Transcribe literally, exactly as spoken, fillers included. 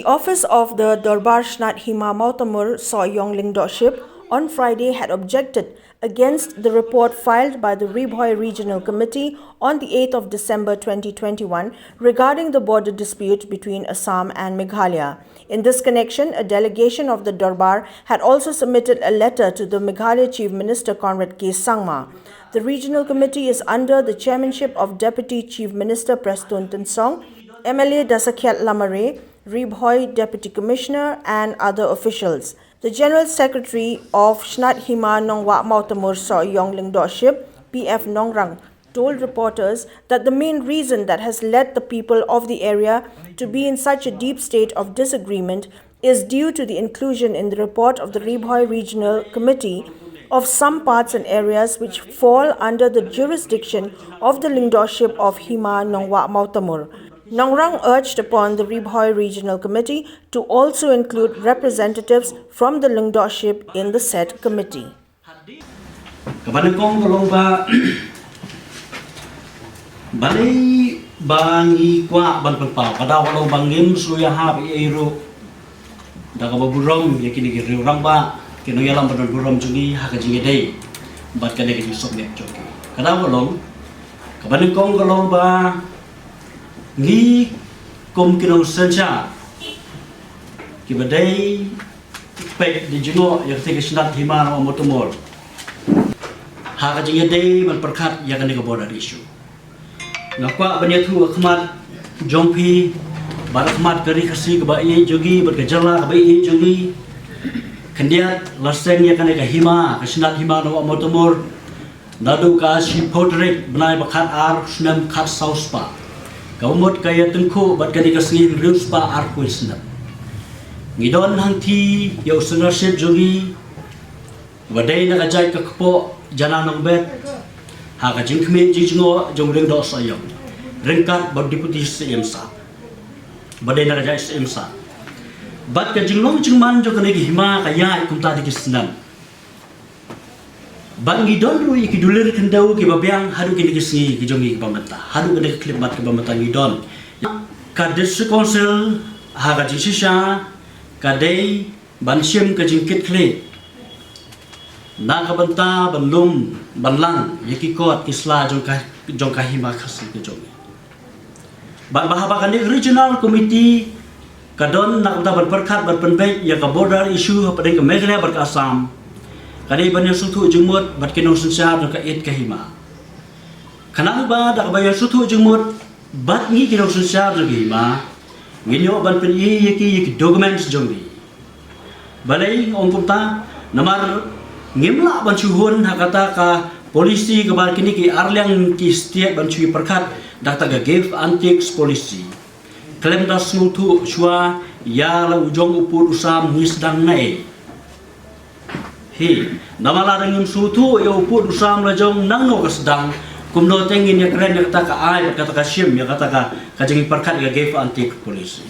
Office of the Dorbar Shnat Hima Mawtamur Sohiong Lyngdohship on Friday had objected against the report filed by the Ri Bhoi Regional Committee on the eighth of December twenty twenty-one regarding the border dispute between Assam and Meghalaya. In this connection, a delegation of the Dorbar had also submitted a letter to the Meghalaya Chief Minister Conrad K Sangma. The regional committee is under the chairmanship of Deputy Chief Minister Prestone Tynsong, M L A Dasakhiat Lamare, Ri Bhoi Deputy Commissioner, and other officials. The General Secretary of Shnat Hima Nongwah Mawtamur Sohiong Lyngdohship, P F Nongrang, told reporters that the main reason that has led the people of the area to be in such a deep state of disagreement is due to the inclusion in the report of the Ri Bhoi Regional Committee of some parts and areas which fall under the jurisdiction of the Lyngdohship of Hima Nongwah Mawtamur. Nongrang urged upon the Ri Bhoi Regional Committee to also include representatives from the Lyngdohship in the said committee. Kaba nyngkong ka long ba balei ba ngi kwah ban pynpaw, ka daw ka long ba ngim shu ïahap ei ei ruh da kaba burom ïa kine ki riew rangbah, ki nongïalam ba don burom jong ngi ha ka jingïadei bad kane ka jingsngewbha jong ki. Ka daw ka long, kaba nyngkong ka long ba ngi kum ki nongsynshar kiba dei peit da jngoh ïa katei ka Shnat Hima Nongwah Mawtamur ha ka jingïadei ban pyrkhat ïa kane ka border issue. Nga kwah ban ïathuh ha khmat jong phi bad ha khmat ka Ri Khasi kaba ïeit jong ngi bad ka jylla kaba ïeit jong ngi, khyndiat la seng ïa kane ka hima, ka Shnat Hima Nongwah Mawtamur, naduh ka shiphew tarik bnai ba khatar snem khatsaw spah. Kaba mut ka ïatyngkhuh bad kane ka sngi hynriew spah arphew snem. Ngi don hangthie ïa u synraship jong ngi ba dei na ka jait ka kpoh Jana Nongbet, ha ka jingkhmih jingjngoh jong u Lyngdoh Sohiong, ryngkat bad u Deputy C M Sir ba dei na ka jait C M Sir. Bad ka jinglong jingman jong kane ka hima ka ïaid kumta da ki snem. Bad ngi don ruh ïa ki dulir khyndew kiba biang haduh kine ki sngi ki jong ngi kiba mynta, haduh kane ka khyllipmat kaba mynta ngi don. Ka District Council ha ka jingshisha ka dei ban shim ka jingkitkhlieh na ka bynta ban lum ban lang ïa ki kot ki sla jong ka, jong ka hima Khasi ka jong ngi. Bad ba haba kane ka Regional Committee ka don na ka bynta ban pyrkhat ban pynbeit ïa ka border issue hapdeng ka Meghalaya bad ka Assam, ka dei ban ïasngewthuh jingmut bad ki nongsynshar jong ka ïit ka hima. Khnang ba da kaba ïasngewthuh jingmut bad ngi ki nongsynshar jong ka hima, ngin ïoh ban pyni ïa ki, ïa ki documents jong ngi. Balei nga ong kumta? Namar ngim lah ban shu hun ha kata ka policy kaba kine ki arliang ki state ban shu pyrkhat da kata ka give and takes policy. Khlem da sngewthuh shuwa ïa la u jong u pud u sam ngi sdang naei. Hi, namar lada ngim sngewthuh ïa u pud u sam la jong nangno ka sdang, kumno te ngin ïakren ïa kata ka ai, kata ka shim, ïa kata ka, ka jingpyrkhat ïa ka give and take policy.